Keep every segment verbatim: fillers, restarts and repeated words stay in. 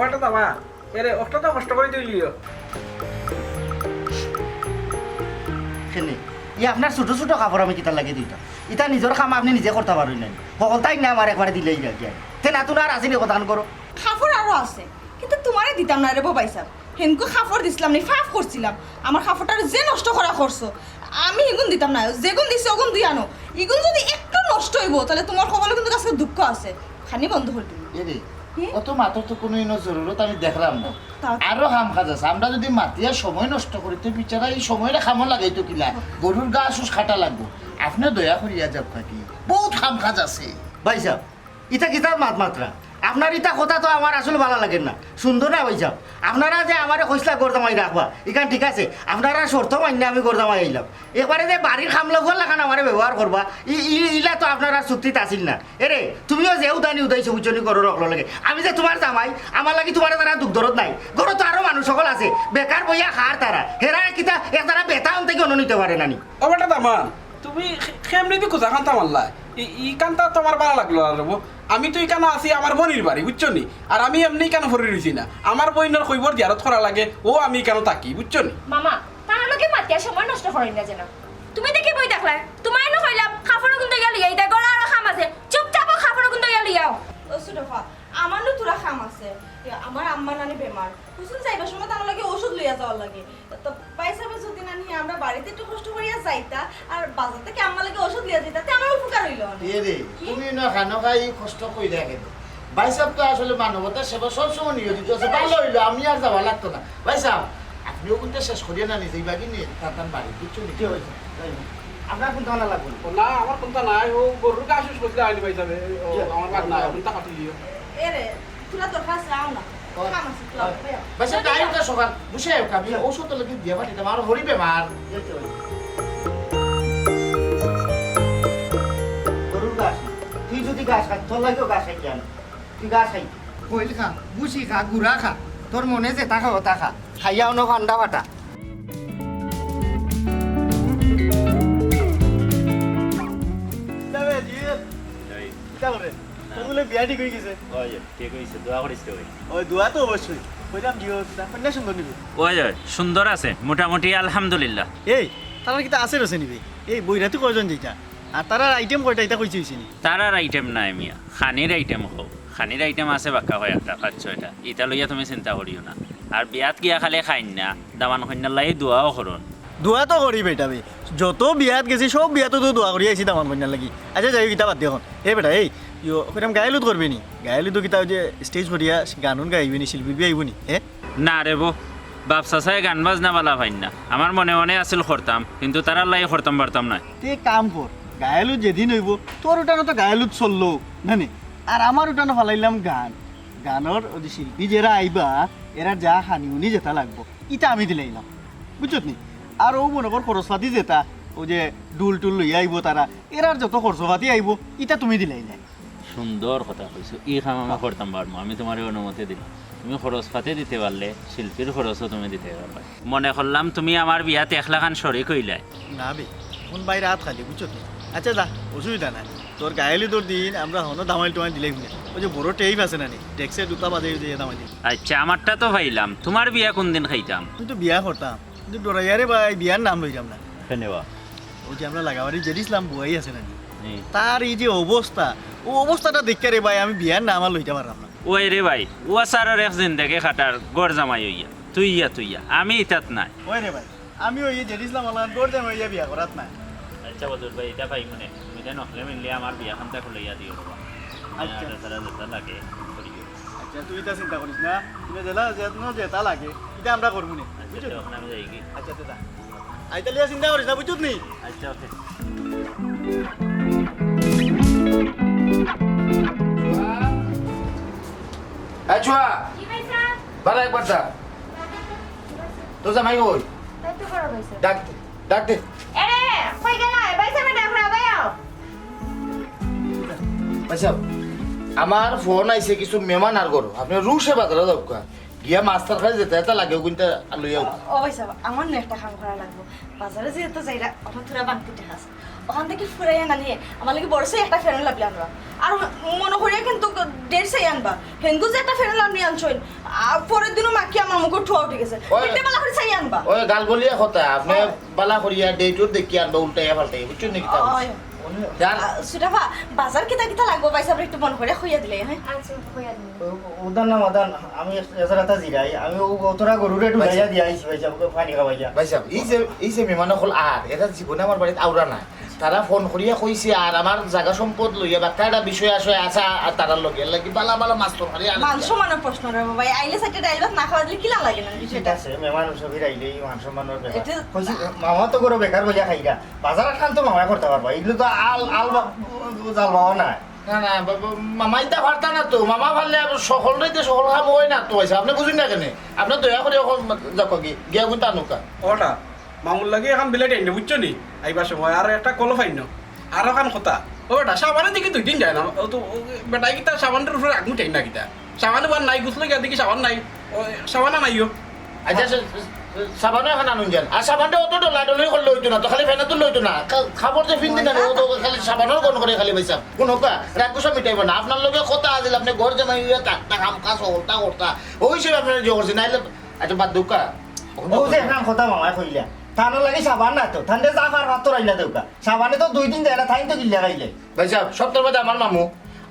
ওটা দামা, এরে, ওটা তো কষ্ট করি তুলিও। কেনে? ই আপনার ছোট ছোট কাপড় আমি কিতার লাগি ধুইতাম? ইতা নিজর কাম আপনে নিজে করতা পারইন না নি? হকলতাইন না আমার একবারে দিলেই না কি আর? তে নাতুন আর আছে নি কথাখান করো? কাপড় আরো আছে, কিন্তু তুমারে দিতাম না রে বো ভাইসাব। হেনকু কাপড় দিছলাম নি, ফাফ করছিলাম। আমার কাপড়টা যে নষ্ট করা করছো, আমি হিগুন দিতাম না। যেগুন দিছি ওগুন দুই আনো। ইগুন যদি একটু নষ্ট অইবো, তাইলে তুমার কপালো কিন্তু আজকে দুঃখ আছে। খানি বন্ধ করি দিবি। এরে, হুম? অত মাতর তো কুনু ইনো জরুরত আমি দেখরাম না। তা আরো কাম কাজ আছে। আমরা যদি মাতিয়া সময় নষ্ট করি, তে বিচারা ই সময়টা কামো লাগাইতো কিলা? গরুর ঘাস উস কাটা লাগবো। আপনে দয়া করিয়া যাউক্কা কি? বউত কাম কাজ আছে। ভাইসাব, ইতা কিতা মাত মাতরা? আপনার ইতা কথা তো আমার আসলে ভালা লাগের না, সুন্দর না ভাইসাব। আপনারা যে আমারে কইছলা ঘর জামাই রাখবা, ইখান ঠিক আছে, আপনারা শর্ত মাইন্না আমি ঘর জামাই আইলাম। একবারে যে বাড়ির কামলা ফুয়ার লাখান আমারে ব্যবহার করবা, ই-, ই-, ইলা তো আপনারার চুক্তিত আছিল না। এরে, তুমিও যে উদানি উদাইছো বুঝছো নি ঘরর অকলর লগে। আমি যে তুমার জামাই, আমার লাগি তুমারে তারা দুখ দরদ নাই। ঘরো তো আরো মানুষ অকল আছে, বেকার বইয়া খার তারা। হেরা কিতা এক তারা বেটা আনতে কি অন্য নিতে পারে না নি? ও বেটা দামান, তুমি খে-, খেমনে দি কুজা খান্তা মারলা? ই, ই কান্তা তো আমার ভালা লাগলো না রে বো। আমি তো ইকানো আছি আমার বইনর বাড়ি, বুঝছো নি? আর আমি এমনি ইকানো পড়ি রইছি না। আমার বইনর কইবর জিয়ারত করা লাগে, ও আমি ইকানো থাকি, বুঝছো নি? মামা, তার লগে মাতিয়া সময় নষ্ট করইন না যেন। তুমি দেখি বই দেখলায়, তুমারে নু কইলাম, কাপড় গুন দইয়া লইয়া, ইতা গলা আরো কাম আছে। চুপচাপ ও কাপড় গুন দইয়া লইয়াও। ও ছোট ফা, আমার নু থুড়া কাম আছে। ইয়া, আমার আম্মা নানি বেমার। হুসুন যাইবার সময় তার লাগি ঔষধ লইয়া যাওয়ার লাগে। তো ভাইসাবে যদি নানি আমরা বাড়িতে একটু কষ্ট করিয়া যাইতা, আর বাজার থাকি আম্মা লাগি ঔষধ লইয়া যাইতা, তে আমার উপকার অইলো অনেক। এ রে, কি? তুমি না খানো খাই কষ্ট কইরা কেনে? ভাইসাব তো আসলে মানবতা সেবা সবসময় নিয়োজিত আছে। ভালা অইলো, আমি আর যাওয়া লাগতো না। ভাইসাব, আপনেও কিন্তু শেষ করিয়া না নিজেই বাকি নিয়ে তার তার বাড়ি, বুঝছো নি? জি, ভাইসাব, যাই হোক। আপনার কুন্তা আনা লাগবো না। ও না, আমার কুন্তা নাই, ও গরুর ঘাস উস করতে আইনি ভাইসাবে, ও জি। আমার ভাগ নাই, কুন্তা কাটি দিও। এ রে, থুড়া দরকার আছে, আও না। ও। কাম আছে, একটু আও, ভাইয়া। ভাইসাব, টাইমটা সকাল, বুঝে আও, আমি জি। ঔষধ তো লাগি দিয়া পাঠাইতাম, আর হরি বেমার। জি, জি, ভাই। গরুর ঘাস, তুই যদি ঘাস খাস, তোর লাগিও ঘাস খাইতে আনো। তুই ঘাস খাইতে। কইল খা, ভুসি খা, গুড়া খা, তোর মনে যেতা খা, ওতা খা। খাইয়া অনো ফান্ডা ফাটা। কিতা বে, জি? যাই। কিতা করে? তোর বলে বিয়া ঠিক অই গেছে? অয়, ঠিক অইছে, দোয়া করিস রে ভাই। ওই দোয়া তো অবশ্যই। কইলাম, জি, ও, তা কন্যা সুন্দর নিবে। অয়, অয়, সুন্দর আছে, মোটামুটি আলহামদুলিল্লাহ। এই, তারার কিতা আছে রসে নিবে? এই, বইরাতে কয়জন যেতা? আর তারার আইটেম কয়টা, ইতা কইছে অইছে নি? তারার আইটেম নাই মিয়া, খানির আইটেম কও। খানির আইটেম আছে বাক্কা কয় একটা, পাঁচ ছয়টা। ইতা লইয়া তুমি চিন্তা করিও না। আর বিয়াত গিয়া খালি খাইন না, দামান কইন্যার লাগি দোয়াও করুন। দোয়া তো করি বেটা বে, যত বিয়াত গেছি সব বিয়াত তো দোয়া করি আইছি দামান কইন্যার লাগি। আচ্ছা যাই হোক, ইতা বাদ দে অখন। এ বেটা, এই, ইয়ো, কইরাম গায়ে হলুদ করবে নি? গায়ে হলুদ কিতা ওই যে স্টেজ করিয়া গান উন গাইবে নি, শিল্পী বি আইবো নি? হ্যাঁ? না রে বো, বাপ চাচায় গান বাজনা বালা পাইন না। আমার মনে মনে আছিল করতাম, কিন্তু তারার লাগি করতাম পারতাম না। তে কাম কর, গায়ে হলুদ যেদিন অইবো, তোর উঠানো তো গায়ে হলুদ চললো, না নি? আর আমার উঠানো ফালাইলাম গান। গানর ওই যে শিল্পী যেরা আইবা, এরার যা খানি উনি যেতা লাগবো, ইতা আমি দিলাইলাম, বুঝছত নি? আর ও মনে কর খরচপাতি যেতা, ওই যে ডুল টুল লইয়া আইবো তারা, এরার যত খরচপাতি আইবো, ইতা তুমি দিলাইলায়। সুন্দর কথা কইছো, ই কাম আমি করতাম পারমু, আমি তুমারে অনুমতি দিলাম। তুমি খরচপাতি দিতে পারলে, শিল্পীর খরচও তুমি দিতে পারবায়। মনে করলাম তুমি আমার বিয়াত একলাখান শরিক অইলায়। না বে, অখন বাইরে আত খালি, বুঝছত নি? আচ্ছা যা, অসুবিধা নাই। তোর গায়ে হলুদর দিন আমরা হনো দামাইল টুমাইল দিলাইমু নে। ওই যে বড় টেপ আছে না নি, ডেস্কে জুতা বাজে ওই যে দামাইল দিন। আচ্ছা, আমারটা তো পাইলাম, তুমার বিয়া কুন দিন খাইতাম? আমি তো বিয়া করতাম, কিন্তু ডরাইয়া রে ভাই, বিয়ার নাম লইতাম না। কেনে বা? ওই যে আমরা লাগাবাড়ি জেড ইসলাম বুয়াই আছে না নি? হুম। তার এই যে অবস্থা, ও অবস্থাটা দেখিয়া রে ভাই, আমি বিয়ার নাম আর লইতাম পারলাম না। ওই রে ভাই, ও সারর এক জিন্দেগি কাটার ঘর জামাই অইয়া, তুই ইয়া, তুই ইয়া, আমি ইতাত নাই। ওই রে ভাই, আমি ওই যে জেড ইসলাম আলান ঘর জামাই অইয়া বিয়া করাত নাই। আচ্ছা বদরুল ভাই, ইতা পাইমু নে, তুমি যেন হকলে মিললে আমার বিয়া খানটা খুলাইয়া দিও রে বা। আচ্ছা। আর তারা যেতা লাগে, করিও। আচ্ছা, তুই ইতা চিন্তা করিস না, তুমি যেলা, যেতা লাগে, ইতা আমরা করমু নে। আচ্ছা, বুঝছো? তো অখন আমি যাইগি। আচ্ছা, তো যা। আইতা লিয়া চিন্তা করিস না, বুঝছত নি? আচ্ছা, ওকে। এই ছুয়া, জি ভাইসাব। বারা একবার যা। তোর জামাই কই? তাই তো বড় ভাইসাব। ডাক দে, ডাক দে। এরে, কই গেলা? ভাইসাবে ডাক না, ভাইয়া। ভাইসাব, আমার ফোন আইছে কিছু মেহমান আর ঘরো। আপনে রুশে বাজারো যাউক্কা। গিয়া মাছ তরকারি যেতা যেতা লাগে, অগুইনতা লইয়া আউক্কা। ও ভাইসাব, আমার নু একটা কাম করা লাগবো। বাজারো যেহেতু যাইরা, অখন থুড়া বাংতি টেকা আছে। ওখান থাকি ফুরাইয়া নানিয়ে আমার লাগি বড় চাই একটা Fair and Lovely আনবা। আর মনো করিয়া কিন্তু ঢের চাই আনবা। হেনগু যে একটা Fair and Lovely আনছইন, আ, পরের দিনও মাখি আমার মুখো ঠুয়া উঠি গেছে। ওই, ইটা বালা করি চাই আনবা। ওই গাল বলিয়া কথা, আপনে অয়। বালা করিয়া date দেখিয়া আনবা, উল্টাইয়া পাল্টাইয়া, বুঝছইন নি কিতা অয়। কইছি? যান। আ, সুটাফা, বাজার কিতা কিতা লাগবো ভাইসাবরে একটু মনো করিয়া কইয়া দিলে, হ্যাঁ? আচ্ছা, কইয়া দিমু। ও-, উদান না মাদান, আমি এজারাতা জিরাই, আমি ও অতরা গরুরে ঢুলাইয়া ভাইসাব। দিয়া আইছি ভাইসাব, পানি খাওয়াইয়া। ভাইসাব, এই যে, এই যে মেহমান অকল আর, এরা জীবনে আমার বাড়িত আওরা না। তারা ফোন করিয়া কইছে, আর আমার জাগা সম্পদ লইয়া বা একটা বিষয় আসে আছে, আর তারার লগে লাগি বালা বালা মাছ তরকারি আর মান সম্মানর প্রশ্ন রে বাবা, আইলে চাইরটা ডাইল ভাত না খাওয়া দিলে কিলা লাগে না ঠিক বিষয়টা? আছে, মেহমান সবির আইলে এই মান সম্মানর ব্যাপার। এটা কইছি, মামা তো গরু বেকার বলিয়া খাইরা, বাজার আখান তো মামায় করতা পারবা, এগুলো তো আল, আল বা-, জাল বাবা না। না, না, বা-, বা-, মামা ইতা পারতা না তো, মামা পারলে আবার সকলরে তো সকল কাম অয় না তো, আইসা, আপনে বুঝইন না কেনে? আপনে দয়া করি অখন যাউক্কা গি, গিয়া গুনতা আনুক্কা। ওটা, মামুর লাগি অখন বিলাইট আইন না, বুঝছো নি? আইবার সময় আর একটা কলফ আইন না। আর অখান কথা। ও বেটা, সাবানে দেখি দুই দিন যায় না। ও তো, ও বেটা, কিতা সাবানটার উপরে আগুন চাই না কিতা? সাবান বার নাই, গুছলে গিয়া দেখি সাবান নাই। ও, সাবান আনাইও। আচ্ছা, সে, সে, সাবানও অখন আনুন যান। আর সাবানটা অত ডলা ডলি করলে অইতো না, তো খালি ফেনা তুললে অইতো না। কা-, কাপড় যে ফিন্দি না, ও তো খালি সাবানর গন্ধ করে খালি ভাইসাব। হুনউক্কা, রাগ গুসা মিটাইবা না। আপনার লগে কথা আছিল, আপনে ঘর জামাই অইয়া থাকতা, কাম কাজ করতা, করতা। ওই হিসাবে আপনারে জোর করছি, নাইলে, আচ্ছা, বাদ দেউক্কা। ও যে অখন কথা মামায় কইলা, তানর লাগি সাবান না তো, তানরে যা পার পাত্তর আইনা দেউক্কা। সাবানে তো দুই দিন যায় না, তাইন তো গিল্লা খাইলে। ভাইসাব, সপ্তাহর বাদে আমার মামু,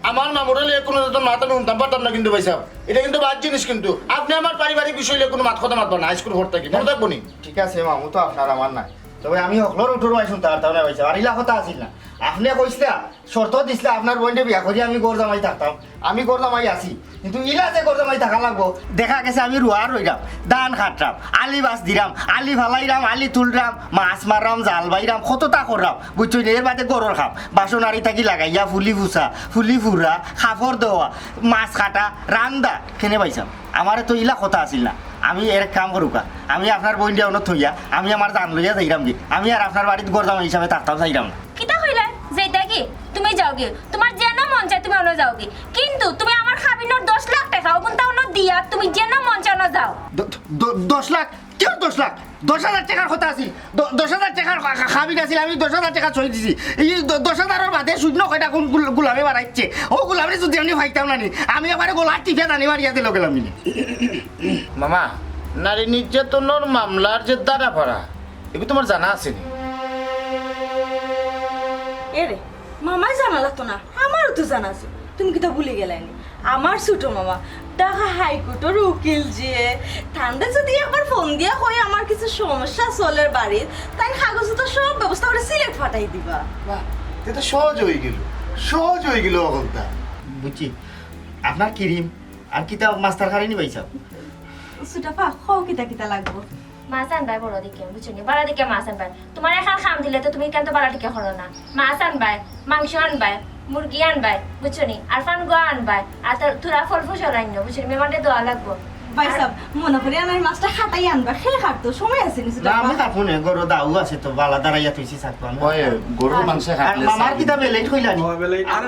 আমার মামুরে লইয়া কুনু যত মাত আমি হুনতাম পারতাম না কিন্তু ভাইসাব, ইটা কিন্তু বাদ জিনিস কিন্তু। আপনে আমার পারিবারিক বিষয় লইয়া কুনু মাত কথা মাতবা না, আইজকুর পর থাকি, মনো থাকবো নি? ঠিক আছে মামু, তো আপনার আমার নাই, তবে আমি হকলর উঠোর মাই হুনতাম পারতাম না ভাইসাব, আর ইলা কথা আছিল না। আপনে কইছলা, শর্ত দিছলা, আপনার বইনরে বিয়া করি আমি ঘর জামাই থাকতাম, আমি ঘর জামাই আছি। কিন্তু ইলা যে ঘর জামাই থাকা লাগবো, দেখা গেছে আমি রুয়ার রইরাম, ধান কাটরাম, আলি বাছ দিরাম, আলি ফালাইরাম, আলি তুলরাম, মাছ মাররাম, জাল বাইরাম, কততা কররাম, বুঝছো নি? এর বাদে ঘরর কাম, বাসন আরি থাকি লাগাইয়া, ফুলি ফুসা, ফুলি ফুরা, কাপড় দেওয়া, মাছ কাটা, রান্দা, কেনে ভাইসাব? আমারে তো ইলা কথা আছিল না। আমি এক কাম করুক্কা, আমি আপনার বইনরে অনো থইয়া, আমি আমার জান লইয়া যাইরাম গি, আমি আর আপনার বাড়িত ঘর জামাই হিসাবে থাকতাম চাইরাম না। কিতা কইলায়? যাইতায় গি? তুমি যাওগি, তুমার যেনো মন চায় তুমি অনো যাওগি, কিন্তু তুমি আমার কাবিনর দশ লাখ টেকা অগুনতা অনো দিয়া তুমি যেনো মন চায় অনো যাও। দ-, দ-, দশ লাখ? কিওর দশ লাখ? দশ হাজার টেকার কথা আছিল, দ-, দশ হাজার টেকার কা-, কা-, কাবিন আছিল, আমি দশ হাজার টেকা সই দিছি। এই দ-, দশ হাজারর বাদে শূন্য কয়টা কোন গুল-, গুলামে বাড়াইছে, অউ গুলামরে যুদি আমি পাইতাম না নি, আমি একবারে গলা টিপিয়া টানি মারিয়া দিলো গেলাম নি। মামা, নারী নির্যাতনর মামলার যে ধারা ফারা, এগু তুমার জানা আছে নি? এরে, মামায় জানা লাগতো না, আমারও তো জানা আছে। তুমি কিতা ভুলি গেলায় নি? আমার ছোট মামা ঢাকা হাইকোর্টর উকিল যে, তানরে যুদি একবার ফোন দিয়া কই আমার কিছু সমস্যা চলের বাড়িত, তাইন কাগজ তো সব ব্যবস্থা করি সিলেট ফাটাই দিবা। বাহ, তে তো সহজ অইগেলো, সহজ অইগেলো অকলতা। বুঝছি, আপনার কিরিম আর কিতা মাস্টার খালি নি ভাইসাব? সুটাফা, কও কিতা কিতা লাগবো? মাছ আনবায় বড় দেখিয়া, বুঝছো নি? বালা দেখিয়া মাছ আনবায়। তুমার এখান কাম দিলে তো তুমি কেন তো বালা দেখিয়া করো না। মাছ আনবায়, মাংস আনবায়, মুরগি আনবায়, বুঝছো নি? আর ফানগুয়া আনবায়, আর তোর, তোরা ফল ফসল আইনো, বুঝছো নি? মেহমানরে দেওয়া লাগবো। ভাইসাব, মনো করি আমার মাছটা কাটাই আনবা, খেয়ে কাটতো, সময় আছে নি না, সুটাফা? আমি কাটবো না, গরু দাউ আছে তো, বালা দাঁড়াইয়া থইছি, থাকবো আমি। ওই, গরুর মাংস আর কাটলে মামার চাই। কিতা বেলেট কইলা নি? ও, বেলেট। আর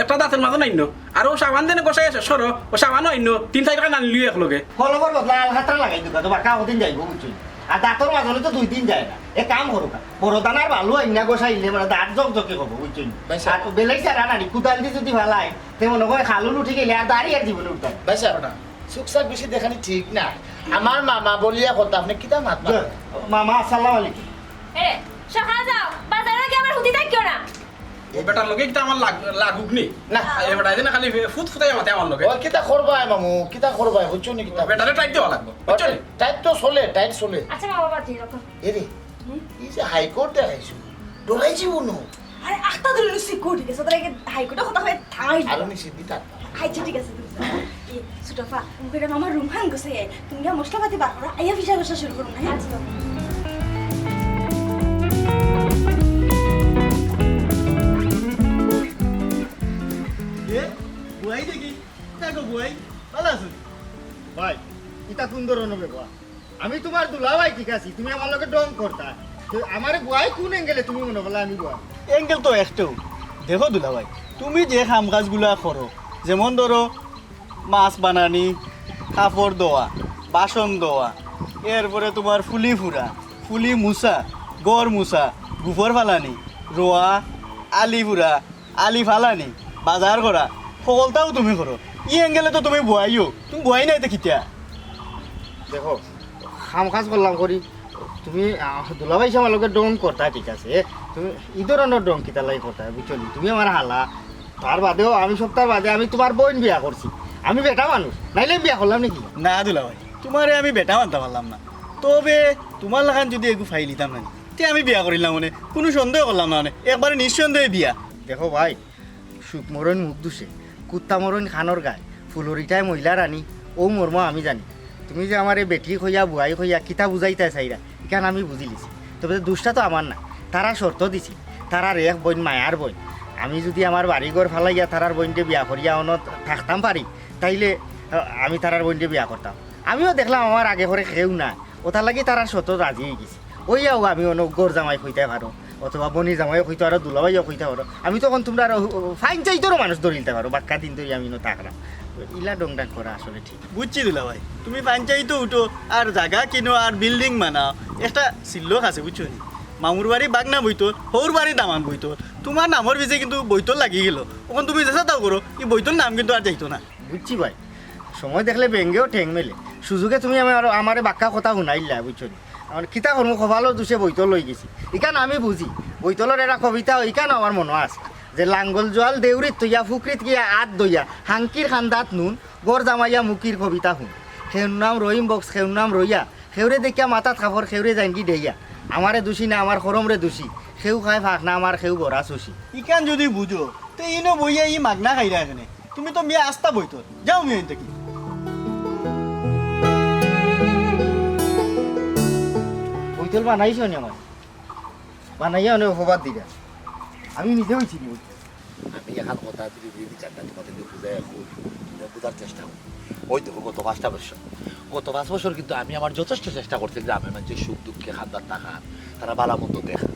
একটা দাঁতর মাঝে নাই নো। আর অউ সাবান দেনে গোসাই আছে, সরো, অউ সাবানও আইনো, তিন চাইরখান আনলিও একলগে। কলমর বদলা আল খাতরা লাগাই দিবা, তুমার কাউ দিন যাইবো, বুঝছো নি? আর দাঁতর মাঝে তো দুই দিন যায় না। এক কাম করুক্কা, বড় দানার বালু আইন না গোসাইলে, মানে, দাঁত জকজকে করবো, বুঝছো নি? ভাইসাব। আর বেলেট ছাড়া নানি, কুদাল দি যুদি ফালাই, তে মনো কয় খালুন উঠি গেলে আর দাড়ি আর জীবনে উঠতাম। ভাইসাব, ওটা। চুকচাক বেশি দেখানি ঠিক না। আমার মামা বলিয়া কথা, আপনে কিতা মাত মাত? মামা, আসসালামু আলাইকুম। এ, সকাল যাও, বাজারো গিয়া আবার হুদি থাকিও না। ও বেটার লগে কিতা আমার লাগ-, লাগুক নি? না। এ বেটা, এই যে না খালি ফুত ফুতাই মাতে আমার লগে। ও কিতা করবায় মামু, কিতা করবায়, বুঝছো নি কিতা? বেটারে টাইট দেওয়া লাগবো, বুঝছো নি? টাইট তো চলে, টাইট চলে। আচ্ছা, মা বাবা, তুই এরকম। এরে, হুম? এই যে হাইকোর্ট দেখাইছো, ডরাই জীবন। আরে, আখতা ধরে লুসি কোর্ট গেছে, তাহলে হাইকোর্টে কথা হয়ে থামাই। আরো নিচে দিতা। আচ্ছা, ঠিক আছে, তুমি যাও। এ, সুটাফা, মুখে আমার রুম হান গোসাই আয়। তুমি গিয়া মশলাপাতি বার করো, আইয়া ফিসা ফিসা শুরু করো না, হ্যাঁ? আচ্ছা। এ, বুয়াই দেখি। দেখো বুয়াই, ভালা আছো? ভাই, ইতা কোন ধরনর ব্যবহার? আমি তুমার দুলাভাই, ঠিক আছে, তুমি আমার লগে ঢং করতা। তো আমারে বুয়াই কোন angle-এ তুমি মনো করলা আমি বুয়াই? Angle তো একটাউ। দেখো দুলাভাই, তুমি যে কাম কাজগুলা করো, যেমন ধরো মাছ বানানি, কাপড় ধোয়া, বাসন ধোয়া, এরপরে তুমার ফুলি ফুরা, ফুলি মুছা, ঘর মুছা, গোবর ফালানি, রোয়া, আলি ফুরা, আলি ফালানি, বাজার করা, হকলতাউ তুমি করো। ই অ্যাঙ্গেলে তো তুমি বুয়াইও, তুমি বুয়াই নাই তো কিতা? দেখো, কাম কাজ করলাম করি, তুমি, আহ, দুলাভাই সাব আমার লগে ঢং করতা, ঠিক আছে, তুমি ই ধরনর ঢং কিতার লাগি করতা, বুঝছো নি? তুমি আমার হালা, তার বাদেও আমি সপ্তাহ বাদে আমি তুমার বইন বিয়া করছি, আমি বেটা মানুষ, নাইলে আমি বিয়া করলাম নাকি? না দুলাভাই, তুমারে আমি বেটা মানতাম পারলাম না, তবে তুমার লাখান যুদি এগু ফাইলিতাম না, তে আমি বিয়া করিলাম অনে, কুনু সন্দেহ করলাম না অনে, একবারে নিঃসন্দেহে বিয়া। দেখো ভাই, শুক মরণ মুখ দুষে, কুত্তা মরণ কানর গায়, ফুলরিটায় ময়লা রানী, অউ মর্ম আমি জানি। তুমি যে আমারে বেটি কইয়া, বুয়াই কইয়া, কিতা বুঝাইতায় চাইরায়, ইখান আমি বুঝিলিছি। তবে দুষটা তো আমার না, তারা শর্ত দিছিল, তারার এক বইন, মায়ার বইন। আমি যুদি আমার বাড়ি ঘর ফালাইয়া তারার বইনরে বিয়া করিয়া অনো থাকতাম পারি, তাইলে, আহ, আমি তারার বইনরে বিয়া করতাম। আমিও দেখলাম আমার আগে পরে কেউ নাই, অতার লাগি তারার শর্তো রাজি অইগেছি। অইয়াউ আমি অনো ঘর জামাই কইতায় পারো, অথবা বইন জামাইও কইতায় পারো, দুলাভাইও কইতায় পারো। আমি তখন তুমরার ফাইন চাইতরও মানুষ ধরিলিতায় পারো, বাক্কা দিন ধরি আমি অনো থাকরাম। ইলা ঢং-ঢাং করা আসলে ঠিক। বুঝছি দুলাভাই, তুমি ফাইন চাইতো উঠো, আর জাগা কিনো, আর বিল্ডিং বানাও, একটা সিল্লক আছে, বুঝছো নি? মামুর বাড়ি বাগনা বইতল, হউর বাড়ি দামান বইতল, তুমার নামর পিছে কিন্তু বইতল লাগি গেল। অখন তুমি যেছা তাও করো, ই বইতল নাম কিন্তু আর যাইতো না। বুঝছি ভাই, সময় দেখলে বেঙ্গেও ঠেং মেলে। সুযোগে তুমি আমার, আমারে বাক্কা কথা হুনাইলা, বুঝছো নি? আমার কিতা করমু, কপালর দুষে বইতল অইগেছি। ইখান আমি বুঝি, বইতলর এরা কবিতা, ইখান আমার মনো আছে যে লাঙ্গল জোয়াল দেউরিত থইয়া, ফুকরিত গিয়া আত ধইয়া, হাঙ্কির খান্দাত নুন, ঘর জামাইয়া মুখির কবিতা হুন। খেউর নাম রহিম বক্স, খেউর নাম রইয়া, খেউরে দেখিয়া মাথাত কাপড়, খেউরে যাইনগি ডেইয়া। আমারে দুষি না, আমার করমরে দুষি, খেউ খায় ফাক না, আমার খেউ বড়া চুষি। ইখান যুদি বুঝো, তে ইনো বইয়া ই মাগনা খাইরা কেনে? তুমি তো মিয়া আস্তা বইতল। যাও মিয়া ইন থাকি। বইতল বানাইছো নি আমার? বানাইয়া অনে অপবাদ দিরা। আমি নিজে অইছি নি বইতল। আমি এখান কথা ধীরে ধীরে বিচারটা তোমাদের দিয়ে বুঝাই এখন। তোমরা বুঝার চেষ্টা করো। ওই দেখো, গত পাঁচটা বছর, গত পাঁচ বছর কিন্তু আমি আমার যথেষ্ট চেষ্টা করছি গ্রামের মানুষের সুখ দুঃখে খান্দাত থাকার, তারা ভালা মন্দ দেখা।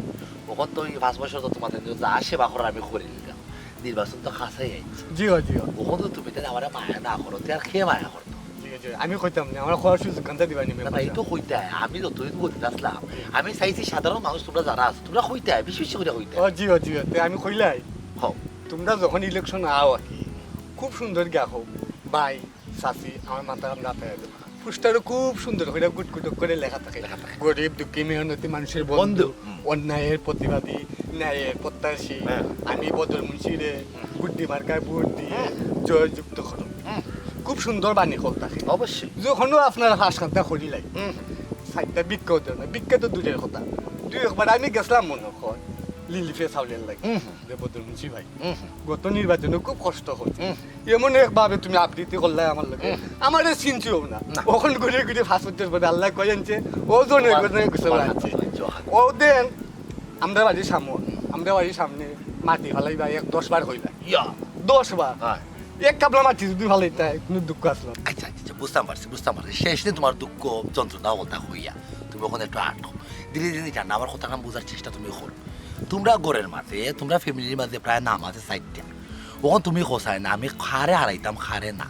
অখন তো এই পাঁচ বছর তো তোমাদের জন্য যা সেবা করার আমি করি নিলাম। নির্বাচন তো কাছেই আইছে। জি অয়, জি অয়। অখন তো তুমি তাই আমার মায়া না করো, তে আর কে মায়া করতো? জি অয়, জি অয়। আমি কইতাম না, আমার কওয়ার সুযোগ কান্তা দিবা নি না, না, এই তো কইতায়। আমি যতদিন বলতে আসলাম, আমি চাইছি সাধারণ মানুষ তোমরা যারা আছো, তোমরা কইতায়, বেশি বেশি করে কইতায়। ও জি অয়, জি অয়। তে আমি কইলাই, হও। তোমরা যখন ইলেকশন আও আর কি, খুব সুন্দর গিয়া হোক, ভাই, চাচি, আমার মাথা আমরা পেয়ে দেবো। পোস্টারও খুব সুন্দর করে গুটগুট করে লেখা থাকে। লেখা থাকে। গরিব, দুঃখী, মেহনতি মানুষের বন্ধু, বন্ধু, হুম। অন্যায়ের প্রতিবাদী, ন্যায়ের প্রত্যাশী। হ্যাঁ। আমি বদর মুন্সিরে হুম। গুড্ডি মার্কায় ভোট দিয়ে হুম। জয়যুক্ত করো। হুম। খুব সুন্দর বাণী কল থাকে। অবশ্যই। যখনও আপনারা হাঁস কান্তা করি লাই, হুম। সাইডটা ভিক্ষাও দেন না, ভিক্ষা তো দূরের কথা। দুই একবার আমি গেছিলাম মনে হয় লিলিফে চাউলের লাগি। হুম। যে বদর মুন্সি ভাই, হুম। গত নির্বাচনে খুব কষ্ট হচ্ছে। হুম। এমন একভাবে তুমি আবৃত্তি করলে আমার লগে। হুম। আমারে চিনছিও না। না। অখন ঘুরে ঘুরে পাঁচ বছর পরে আল্লাহ কই আনছে, ও জনে তোমার, জনে গোসল তোমার আনছে। হাতে জোহার। ও দেন, আমরা বাড়ির সামনে, আমরা বাড়ির সামনে মাটি ফালাইবা এক দশ বার কইলা। ইয়া। দশ বার। হ্যাঁ। এক কাবলা মাটি যদি ফালাইতায়, কোনো দুঃখ আসলো না। আচ্ছা, আচ্ছা, আচ্ছা, বুঝতাম পারছি, বুঝতাম পারছি। শেষ দিন তোমার দুঃখ, যন্ত্রণা, কথা কইয়া। তুমি অখন একটু আটো। ধীরে ধীরে জানো, আমার কথা কাম বুঝার চেষ্টা তুমি করো। তোমরা ঘরের মাঝে, তোমরা ফ্যামিলির মাঝে প্রায় নাম আছে চাইরটা। অখন তুমি কও চাইর না, আমি কারে হারাইতাম, কারে না।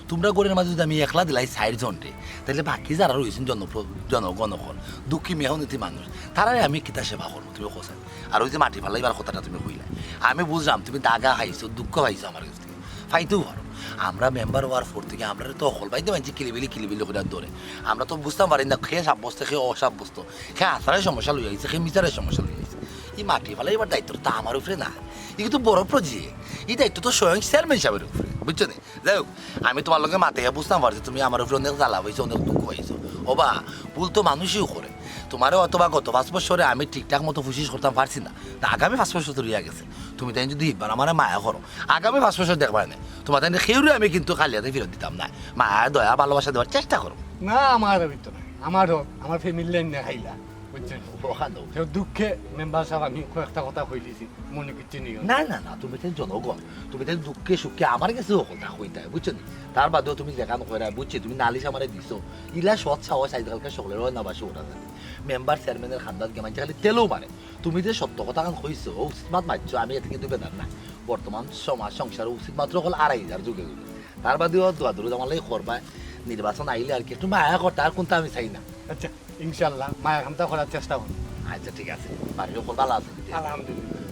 তোমরা ঘরের মাঝে যদি আমি একলা দিলাই চাইর জনরে, তাইলে বাকি যারা রইছইন জনপ্র-, জনগণ অকল, দুঃখী মেহনতি মানুষ, তারারে আমি কিতা সেবা করমু, তুমি কও চাইর। আর ওই যে মাটি ফালাইবার কথাটা তুমি কইলায়, আমি বুঝলাম তুমি দাগা খাইছো, দুঃখ পাইছো আমার গেছ থাকি। পাইতেও পারো। আমরা মেম্বার অওয়ার পর থাকি আমরারে তো অকল বায়দি মানষে কিলিবিলি কিলিবিলি করিয়া ধরে। আমরা তো বুঝতাম পারি না কে সাব্যস্ত, কে অসাব্যস্ত, কে আচারের সমস্যা লইয়া আইছে, কে মিচারের সমস্যা লইয়া আইছে। ই মাটি ফালাইবার দায়িত্বটা তো আমার উপরে না, ই কিন্তু বড় প্রজেক্ট, ই দায়িত্ব তো স্বয়ং চেয়ারম্যান সাবর উপরে, বুঝছো নি? যাই হোক, আমি তোমার লগে মাতিয়া বুঝতাম পারছি তুমি আমার উপরে অনেক জ্বালা পাইছো, অনেক দুঃখ পাইছো। ওবা, ভুল তো মানুষেও করে। তোমারে অথবা গত পাঁচ বছরে আমি ঠিকঠাক মতো কোশিশ করতাম পারছি না, তা আগামী পাঁচ বছর তো রইয়া গেছে। তুমি তাইন যদি এবার আমারে মায়া করো, আগামী পাঁচ বছর দেখবায় নে, তোমার তাইন কেউরে আমি কিন্তু খালি আতে ফিরত দিতাম না। মায়া, দয়া, ভালোবাসা দেওয়ার চেষ্টা করো। না, আমার ভিতরে নাই, আমার হক, আমার ফ্যামিলি লাইন না খাইলা, বুঝছো নি? ওখানো। তো দুঃখে মেম্বার সাব আমি কয়েকটা কথা কইলিছি, মনে কিচ্ছু নিও না। না, না, না, তুমি তাইন জনগণ, তুমি তাইন দুঃখে সুখে আমার গেছে হকলতা কইতায়, বুঝছো নি? তার বাদেও তুমি যেখান কইরায়, বুঝছি, তুমি নালিশ আমারে দিছো, ইলা সৎ সাহস আজকালকার সকলের হয় না বাসি ওঠা জানে। মেম্বার চেয়ারম্যানের খান্দাত গিয়া মানষে খালি তেলও মারে। তুমি যে সত্য কথাখান কইছো, উচিত মাত মারছো, আমি এতে কিন্তু বেজার না। বর্তমান সমাজ সংসারে উচিত মাত অকল আড়াই হাজার যুগে যুগে। তার বাদেও দোয়া দরুদ আমার লাগি করবায়, নির্বাচন আইলে আর কি একটু মায়া করতায়, আর কুন্তা আমি চাই না। আচ্ছা, ইনশাআল্লাহ, মায়া খান্তা করার চেষ্টা করমু। আচ্ছা, ঠিক আছে। বাড়ির হকল ভালা আছে? আলহামদুলিল্লাহ।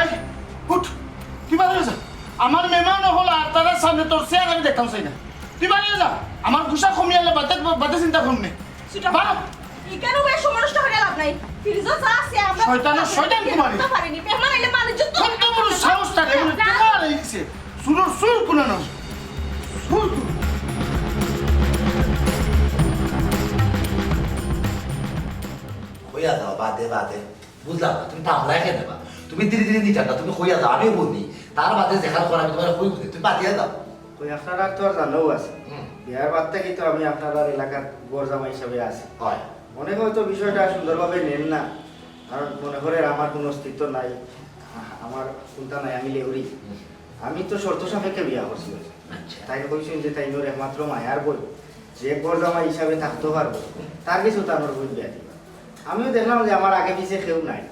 এই, উঠ, তুই বাড়ি যা। আমার মেহমান অকল আর তারার সামনে তোর চেহারা আমি দেখতাম চাই না। তুই বাড়ি যা। আমার গুসা কমিয়ালে বাদে, বাদে চিন্তা করমু নে। ছোট বারো। ভাই, ইখানো বইয়া সময় নষ্ট করিয়া লাভ নাই। ফ্রিজো যা আছে আমরা শয়তানের শয়তান কুমারী। খেতে পারিনি। মেহমান আইলে মানুষ যত কত বড় সাহস তার, এগুলো যা। টেকা আর এই দিছে। চুরর চুর কুনানো। চুর তুই। কইয়া যাও, বাদে, বাদে। বুঝলাম না, তুমি থামলায় কেনে বা? তুমি ধীরে ধীরে নিতাম না, তুমি কইয়া যাও, আমিও বুঝি। তার বাদে যেখান কর আমি তুমারে কইমু নে, তুমি বাদ দিয়া যাও। কই, আপনারার তো আর জানাও আছে। হুম। বিয়ার বাদ থাকি তো আমি আপনারার এলাকার ঘর জামাই হিসাবে আছি। হয়। অনেকে হয়তো বিষয়টা সুন্দরভাবে নেন না, কারণ মনে করের আমার কোনো অস্তিত্ব নাই, আ-, আমার কুন্তা নাই, আমি লেউড়ি। হুম। আমি তো শর্ত সাপেক্ষে বিয়া করছি। আচ্ছা। তাইন কইছইন যে তাইনর একমাত্র মায়ার বইন, যে ঘর জামাই হিসাবে থাকতো পারবো, তার গেছে তানর বইন বিয়া দিবা। আমিও দেখলাম যে আমার আগে পিছে কেউ নাই,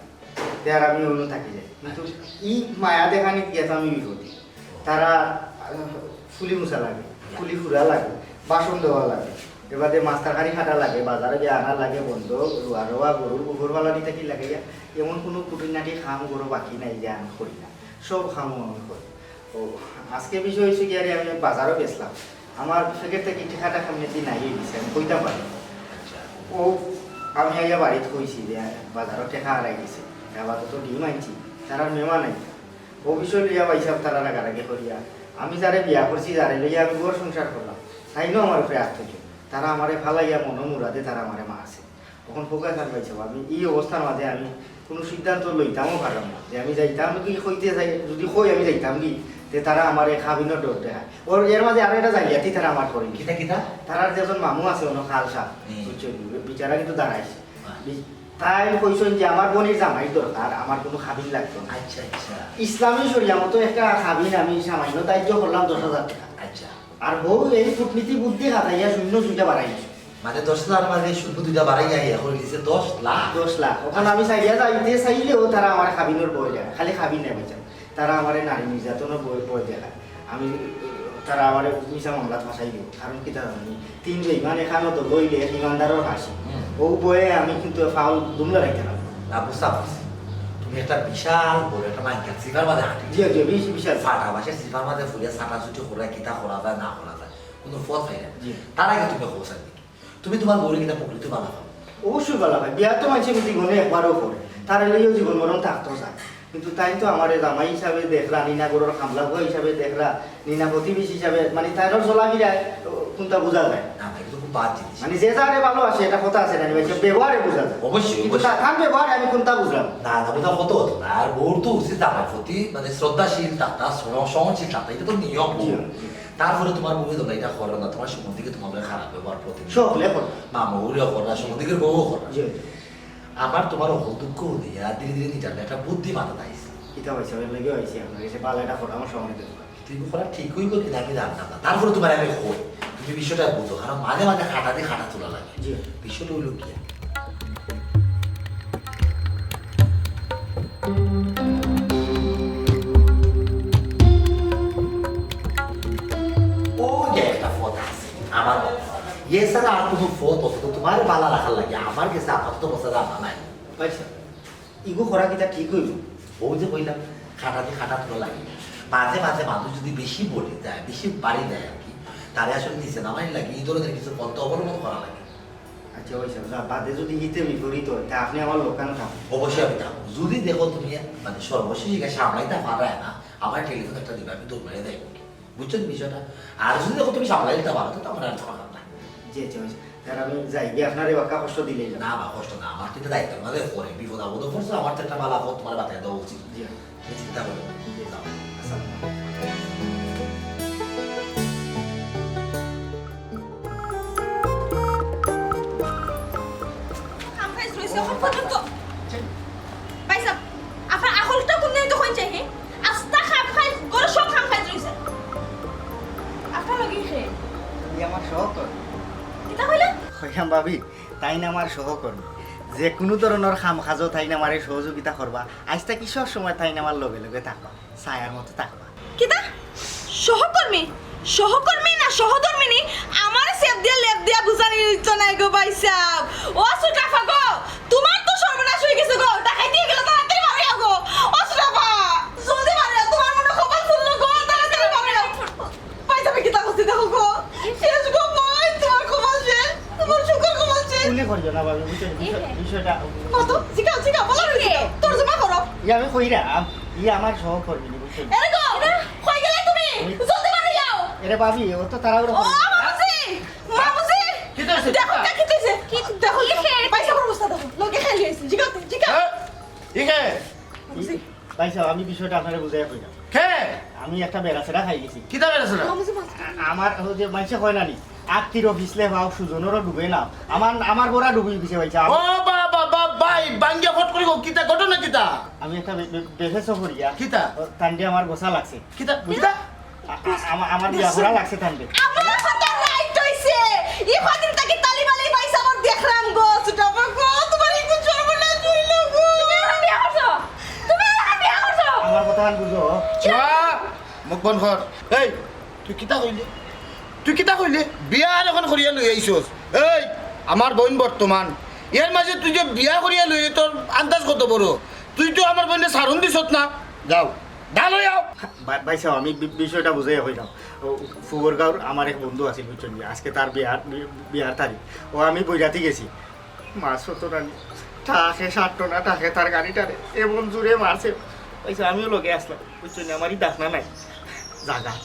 তে আর আমি অইন্য থাকি যাই। কিন্তু আচ্ছা। ই মায়া দেখানিত গিয়া তো আমি বিপদে। তারা, আহ, ফুলি মুছা লাগে, ফুলি ফুরা লাগে, বাসন ধোয়া লাগে, এবাদে মাছ তরকারি কাটা লাগে, বাজারো গিয়া আনা লাগে, বন্দো রুয়া রোয়া, গরুর গোবর ফালানি থাকি লাগে গিয়া, এমন কুনু খুঁটিনাটি কাম ঘরো বাকি নাই যে আমি করি না, সব কামও আমি করি। ও, আজকে বিষয় অইছে কি, আরে আমি বাজারো গেছলাম, আমার পকেট থাকি টেকাটা কেমনে দি নাই অই গেছে, আমি কইতাম পারি না। ও, আমি আইয়া বাড়িত কইছি যে বাজারো টেকা হারাই গেছে, আপাতত ডিম আনছি, তারার মেহমান আইতা। ও বিষয় লইয়া ভাইসাব তারা রাগারাগি করিয়া, আমি যারে বিয়া করছি, যারে লইয়া আমি ঘর সংসার করলাম, তাইনও আমার উপরে আত তুললো। তারা আমারে ফালাইয়া মনো মুরাদে তারা আমারে মারছে। অখন ফোকাস আর পাইছে, আমি ই অবস্থার মাঝে আমি কুনু সিদ্ধান্ত লইতামও পারলাম না যে আমি যাইতাম কি, কইতে যাই, যুদি কই আমি যাইতাম কি, তে তারা আমারে খাবিনর ডর দেখায়। ওর এর মাঝে আরো একটা জালিয়াতি তারা আমার করে। কিতা, কিতা? তারার যে একজন মামু আছে, অন্য খালসা, হুম। বুঝছো নি? বিচারা কিন্তু দাঁড়াইছে। বাহ। বি-, তাই কইছইন যে আমার বইনর জামাইর দরকার, আমার কুনু খাবিন লাগতো না। আচ্ছা, আচ্ছা। ইসলামী শরিয়া মতো একটা খাবিন আমি সামান্য ধার্য করলাম দশ হাজার টেকা। আচ্ছা। আর বউ এই কূটনীতি বুদ্ধি খাটাইয়া শূন্য দুইটা বাড়াই দিছে। মানে দশ হাজার মাঝে শূন্য দুইটা বাড়াইয়া ইয়া করি দিছে দশ লাখ। দশ লাখ। অখন আমি চাইয়া যাইতে চাইলেও তারা আমার খাবিনর বই দেয়, খালি খাবিন নাই বুঝছেন, তারা আমারে নারী নির্যাতনর বই, বই দেখায়। আমি, তারা আমারে মিছা মামলাত ফাঁসাই দিব। কারণ কিতা জানি, তিন বেইমান এখানো তো লইলে ইমানদারর ফাঁসি। হুম। ও বয়ে আমি কিন্তু ফাউল দুমলা রাখতে না। না, বুঝতাম পারছি। তুমি একটা বিশাল বড় একটা মাইনকার সিফার মাঝে হাঁটি। জি, জি, বিশ-, বিশাল। ফাটা বাসের সিফার মাঝে ফুলিয়া ছাটাছুটি করা, কিতা করা যায় না করা যায়, কুনু পথ পাই না। জি। তার আগে তুমি খবর চাই। তুমি তুমার বউরে কিতা প্রকৃত বালা পাও? অবশ্যই বালা পাই। বিয়া তো মানষে জীবনে একবারও করে। তারে লইয়াও জীবন মরণ থাকতো চায়। কিন্তু তাইন তো আমারে জামাই হিসাবে দেখরা, নি না ঘরর কামলা পুয়া হিসাবে দেখরা, নি না প্রতিবেশী হিসাবে, মানে তাইনর চলাফিরায় কুনটা বুঝা যায়। না, না, এটা তো খুব বাদ জিনিস। মানে যে যারে ভালোবাসে, এটা কথা আছে না, ব্যবহারে বুঝা যায়। অবশ্যই, কিন্তু অবশ্যই। তা-, তান ব্যবহারে আমি কুনটা বুঝলাম? না, না, ওটা কত হতো না। আর বউর তো উচিত আমার প্রতি, মানে, শ্রদ্ধাশীল থাকতা, সহ-, সহনশীল থাকতা, এটা তো নিয়ম। জি, জি। তারপরে তুমার বউ যখন এটা করো না, তুমার সম্বন্ধে তুমার লগে খারাপ ব্যবহার প্রতি সকলে করে। মামু ওরে কর না, সম্বন্ধীর বউও কর না। জি। আমার তুমার অকল দুঃখ দিয়া ধীরে ধীরে নিজের একটা বুদ্ধি মাথাত আইছে। কিতা অইছে? এর লাগি অইছে, আপনার কাছে ভালো একটা পরামর্শ আমার দরকার। তুই করা ঠিক অইব কিনা আমি জানতাম না, তারপরে তুমার আমি কই, তুমি বিষয়টা বুঝো, কারণ মাঝে মাঝে খাটা দিয়ে খাটা তোলা লাগে। জি। বিষয়টা অইল কি, ও যে একটা পথ আছে, আমার এছাড়া আর কোনো পথ আছে তো তুমার বালা রাখার লাগে, আমার কাছে আপাতত বসা জানা নাই। ভাই সাহেব, ইগু করা কিতা ঠিক অইব? ও যে কইলাম, খাটাতে খাটাত লাগে। মাঝে মাঝে মানুষ যদি বেশি বলি যায়, বেশি বাড়ি যায় আর কি, তারে আসলে নিচে নামাই লাগে, এই ধরনের কিছু পন্থা অবলম্বন করা লাগে। আচ্ছা, ওই সাহেব, যা বাদে যদি হিতে বিপরীত হয়, তা আপনি আমার লোকানো থাকুন। অবশ্যই আমি থাকবো। যদি দেখো তুমি মানে সর্বশেষ এটা সামলাইতে পারায় না, আমার টেলিফোন একটা দিবে, আমি দৌড় মারিয়া যাইব। বুঝছো তো বিষয়টা? আর যদি দেখো তুমি সামলাই দিতে পারো, তো তখন আর কোনো কাম নাই। জি, আচ্ছা, ওই সাহেব। স্যার, আমি যাই গিয়া আপনারে বাক্কা কষ্ট দিলে না। না, বা কষ্ট না, আমার তো এটা দায়িত্ব, আমাদের পরে বিপদ আপদ পড়ছে, আমার তো একটা বালা পথ তুমার বাতায় দেওয়া উচিত। জি। তুমি চিন্তা করো। জি। যাও। আসসালামু আলাইকুম। খাম খাইজ রইছে অখন পর্যন্ত। ভাই সাহেব, আপনার আখলটা কোন দিন তো কোন চাই, হে? আস্তা খাম খাইজ, ঘরর সব খাম খাইজ রইছে। আপনার লগে কে? ই আমার সহকর্মী। কিতা কইলা? কইলাম ভাবি, তাইন আমার সহকর্মী। যে কুনু ধরনর কাম কাজো তাইন আমারে সহযোগিতা করবা। আইজ থাকি সব সময় তাইন আমার লগে লগে থাকবা। ছায়ার মতো থাকবা। কিতা? সহকর্মী? সহকর্মী না সহধর্মিনী? আমারে সেফ দিয়া লেপ দিয়া বুঝানি হইতো না গো ভাই সাহেব। ও সুটাফা গো, তুমার তো সর্বনাশ হই গেছে গো। ডাকাইতে গেলে তাড়াতাড়ি বাড়ি আও গো। ও সুটাফা, জলদি বাড়ি আও, তুমার মনে কপাল ফুললো গো, তাড়াতাড়ি বাড়ি আও। ভাই সাহেব, কিতা করছি দেখো গো। শেষ গো ভাই, তুমার কপাল শেষ, তুমার সুখর কপাল শেষ। মনে করিও না ভাবি, বুঝছো? বিষয়-, বিষয়টা কত? জিগাও, জিগাও, বলো না, জিগাও। তর্জমা করো। ই আমি কইরাম, ই আমার সহকর্মী, বুঝছো? এরে গো, কই গেলে তুমি? আমি জলদি বাড়ি আও। এরে ভাবি, ও তো তাড়াহুড়ো ও, করে। মামুজি, মামুজি। কিতা অইছে? দেখো, কিতা? কিতা অইছে? কি, দেখো, কিসে? পয়সা বড় বস্তা দেখো। লগে খালি আইছে। জিগাও, জিগাও। হ্যাঁ? ই কে? মামুজি। ভাই সাহেব, আমি বিষয়টা আপনারে বুঝাইয়া কইরাম। কে? আমি একটা বেড়াছেড়া খাই গেছি। কিতা বেড়াছেড়া? মামুজি, মামুজি। আ-, আমার ওই যে মাইনষে কয় না নি, "আত্তির পিছলে পাও সুজনরও ডুবে না।" আমার, আমার বড়া ডুবি গেছে ভাই সাহেব। ও বাবা, বাবা, ভাই, বাঙ্গিয়া ফট করি কও, কিতা ঘটনা কিতা? আমি একটা বে-, বে-, বেফেসো করিয়া। কিতা? ও, তানরে আমার গোসা লাগছে। কিতা? কিতা? আ-, আ-, আমা-, আমার বিয়া করা লাগছে তানরে। আমার কথা রাইট অইছে। ই কদিন থাকি তালি বালি পাইছে আমার দেখরাম গো, ছোট বাবা গো, তুমার এই কোন সর্বনাশ হইল গো? তুমি আমার বিয়া করছো? তুমি আমার বিয়া করছো? আমার কথা খান বুঝো। চুপ! মুখ বন্ধ কর। এই, তুই কিতা কইলি? তুই কিতা কইলি? বিয়া আর অখন করিয়া লই আইছস। এই, আমার বইন বর্তমান। এর মাঝে তুই যে বিয়া করিয়া লই, তোর আন্দাজ কত বড়? তুই তো আমার বইনরে সারুন দিছত না। যাও। ডাল হইয়াও। ভাই সাহেব, আমি বি-, বিষয়টা বুঝাইয়া কইলাম। ও, ফুয়ারগাঁওর আমার এক বন্ধু আছিল, বুঝছইন নি? আজকে তার বিয়ার, বি-, বিয়ার তারিখ। ও, আমি বৈরাতি গেছি। মাছ অত রানি, ট্রাকে সাত টনা ট্রাকে তার গাড়িটারে এমন জোরে মারছে। ভাই সাহেব, আমিও লগে আছলাম, বুঝছইন নি? আমারই দাফনা নাই। জাগাত,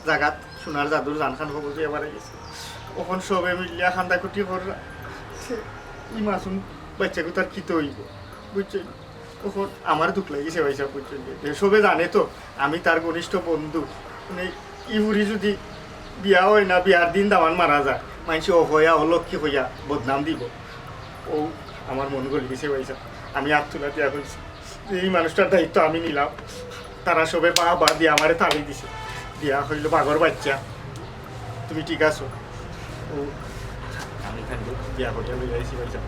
জাগাত সোনার জাদুর জানখান কবুল দিয়া মারা গেছে। অখন সবে মিলিয়া কান্দাকুটি কররা। ই মাসুম বাইচ্চাগুতার কিতা অইবো, বুঝছইন নি? অখন আমার দুখ লাগিছে ভাই সাহেব, বুঝছইন নি? যে সবে জানে তো আমি তার ঘনিষ্ঠ বন্ধু। মানে, ই ফুরি যুদি বিয়া অয় না, বিয়ার দিন দামান মারা যায়, মাইনষে অপয়া অলক্ষ্মী কইয়া বদনাম দিবো। অউ আমার মন গলি গেছে ভাই সাহেব, আমি আত তুলা দিয়া কইছি যে ই মানুষটার দায়িত্ব আমি নিলাম। তারা সবে বা বা দিয়া আমারে তালি দিছে, দিয়া কইলো, "বাঘর বাইচ্চা, তুমি ঠিক আছো?" অউ আমি তানরে বিয়া করিয়া লইয়া আইছি ভাই সাহেব।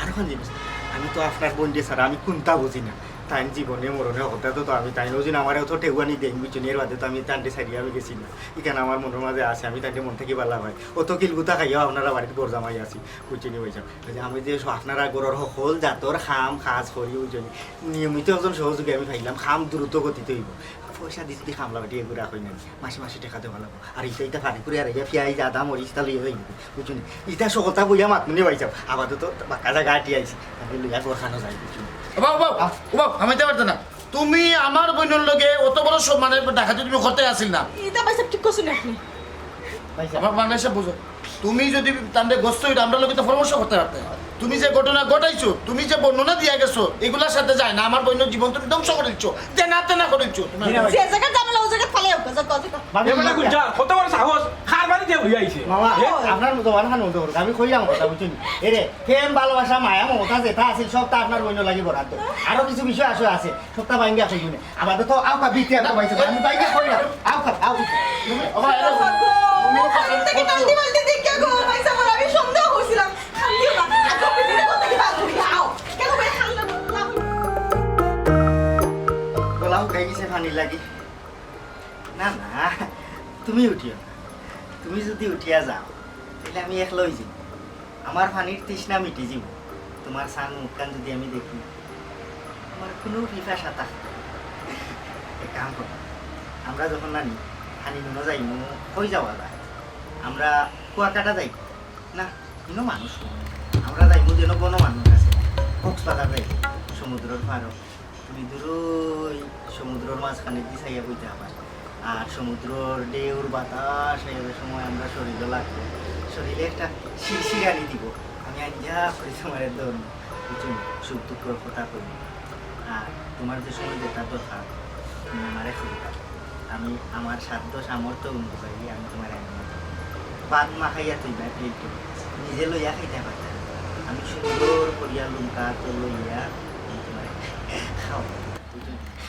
আর অখান জিনিস, আমি তো আপনার বইনরে ছাড়া আমি কুন্তা বুঝি না। তাইন জীবনে মরণে হকলতা তো, তো আমি তাইন অউ যে আমারে অত ঠেউয়ানি দেইন, বুঝছইন নি? এর বাদে তো আমি তানরে ছাড়িয়া আমি গেছি না। ইখান আমার মনর মাঝে আছে, আমি তানরে মন থাকি ভালা পাই। অত কিলগুতা খাইয়াও আপনারা বাড়িত ঘর জামাই আছি, বুঝছইন নি ভাই সাহেব? এই যে আমি যে আপনারা ঘরর হকল জাতর কাম কাজ করি, বুঝছইন নি? নিয়মিত একজন সহযোগী আমি পাইলাম, কাম দ্রুত গতিতে অইবো। পয়সা দি দি কামলা বেটি এগুরা কই না, মাসে মাসে টেকা দেওয়া লাগবো। আর ইটা ইটা ফানি করে আর ইয়া পিয়াইজ, আদা, মরিচ, তা লইয়া যাইবো, বুঝছইন নি? ইটা সকলতা বইয়া মাতমুনি ভাই সাহেব, আপাতত বাক্কা জাগা আটি আইছি, আমি লইয়া ঘর খানো যাই, বুঝছইন নি? ওবা, ওবা, ওবা, হামাইতে পারতে না। তুমি আমার বইনর লগে অত বড় সব মানে ডাকাতি তুমি করতে আছিল না। ইটা ভাই সাহেব ঠিক করছইন আপনি। ভাই সাহেব। আমার বাংলাদেশে বুঝো, তুমি যুদি তানরে গস্ত অইতা, আমরার লগে তো পরামর্শ করতে পারতে। তুমি যে ঘটনা ঘটাইছো, তুমি যে বর্ণনা দিয়া গেছো, এগুলার সাথে যায় না। আমার বইনর জীবন তুমি ধ্বংস করি দিছো, তেনা তেনা করি দিছো। তুমি যে জাগাত ঝামেলা, অউ জাগাত ফালাই হোক, যাও, যাও, যাও। ভাবি, এবারে গুলজার, কত বড় সাহস, কার বাড়িত উড়ি আইছে? মামা, এ? আপনার মতো বানান মতো করুক, আমি কইলাম কথা, বুঝছইন নি? এরে, প্রেম, ভালোবাসা, মায়া, মমতা যেটা আছিল, সবতা আপনার বইনর লাগি বরাদ্দ। আরো কিছু বিষয় আসলে আছে, সবতা ভাঙ্গা কইবো নে। আপাতত আও কা বিতে আর ভাই সাহেব, আমি ভাঙ্গা কইলাম। আও কা, আও। ও ভাই, আরে, তুমি কালকে থেকে বালতি বালতি দেখে গো, ভাই সাহেব, আমি সন্দেহ করছিলাম। কান্দিও না, আগে পিছনে কোথা থেকে বার করি, আও। কেন ভাই কান্দো না? গলা হুকাই গেছে পানির লাগি। না, না, তুমি উঠিও না। তুমি যুদি উঠিয়া যাও, তাইলে আমি একলা অই যাইমু। আমার পানির তৃষ্ণা মিটি যাইবো। তুমার চান মুখখান যুদি আমি দেখি, আমার কুনু পিপাসা থাকতো না। এক কাম করো, আমরা যখন নানি পানি নুনো যাইমু, কই যাওয়া যায়? আমরা কুয়াকাটা যাই না, ইনো মানুষ কম। আমরা যাইমু যেন বন মানুষ আছে, কক্সবাজার যাই, সমুদ্রর পারো। তুমি দূরই সমুদ্রর মাঝখানে দি চাইয়া বইতে পারো। আর সমুদ্রর ঢেউর বাতাস আইবার সময় আমরা শরীরও লাগবো, শরীরে একটা শিরশিরানি দিব। আমি আঞ্জা করি তোমার একদম কিছু সুখ দুঃখর কথা কই। আর তোমার যে সময় যেটা দরকার, তুমি আমারে কইবা। আমি আমার সাধ্য সামর্থ্য অনুযায়ী আমি তোমার এনে দিব। ভাত মাখাইয়া তুই ভাই প্লেটে নিজে লইয়া খাইতে পারতাম। আমি সুন্দর করিয়া লুমকা তো লইয়া আমি তোমার খাওয়া।